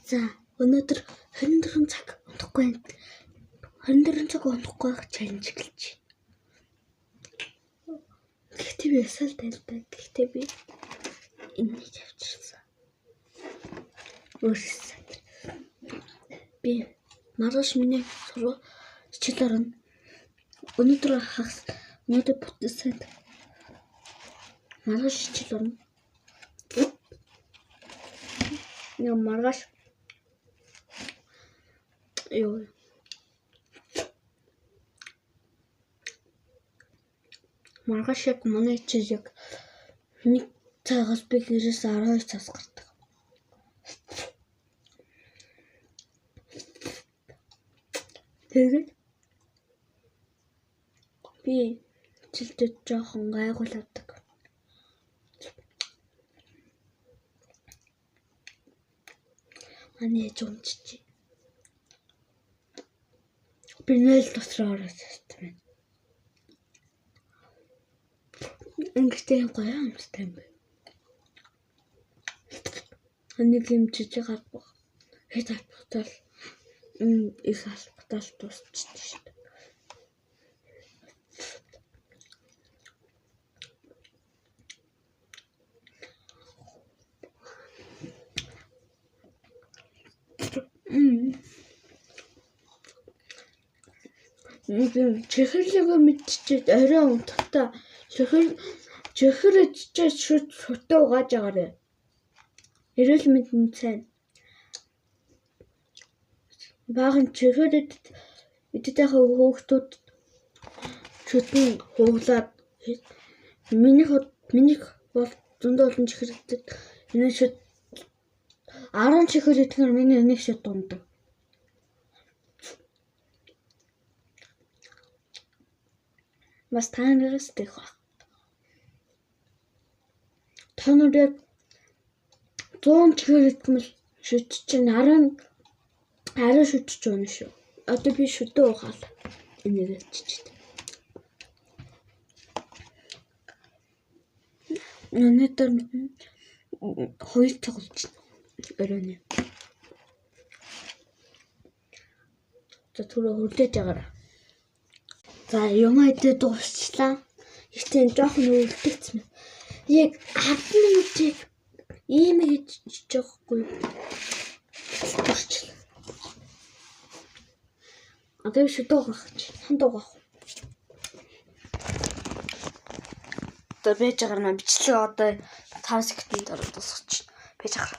За, өнөөдөр 24 цаг унтахгүй, 24 цаг унтахгүй байх challenge эхэлж байна. Гэхдээ би ёсол тайлбар. Гэхдээ би энийг авчирсан. Өөрсөө. Би маргааш миний сургууль хичээл орно. Өнөөдөр хагас, өнөөдөр бүтэн маргааш хичээл орно. Яа, маргааш юу, маргааш яг манай хичээл яг 1 цагаас би гэрээс 12 цагаас гардаг. Тэгээд би хичээлдээ жоохон гайгуул авдаг. Манай ээж өмчиж. Би нэл дотор ороод ирсэн байна. Ингэхдээ гоё амттай юм байна. Нэг юм жижиг албах. Хэд албахтал их албахтал дуусчихсан шүү дээ. Нэг юм чихэрлэгээ мэдчихэд орой унтахтаа чихэр идчихэд шүд шүтээ угааж агаарэ. Эрүүл мэндийн сайн. Баахан чихэр идэж байгаа хөөхтүүд шүтэн хуглаад минийх бол зөндөө олон чихэр иддэг. Энэ шүд 10 чихэр идэхээр миний нэг шүд ундаг. Бас та нараас тех баг. Та нар яг 100 чихэр итгэмэл шүд чинь 10 10 шүд ч унаа шүү. Одоо би шүдээ угаал энийг иччихээ. Өнөөдөр 2 цаг болчихно. Оройн. За, түрүү хүлээж агаарай. За, юм идээ дуусчлаа. Ихтэй жоохон өвлөгдсөн. Яг 10 минутыг ийм хийж жоохгүй. Дуусчлаа. Одоо би шүдээ угаах гэж. Ханд угаах. Одоо байж байгаа юм бичлэг одоо 5 секундын дараа дуусгах чинь. Байж байгаа.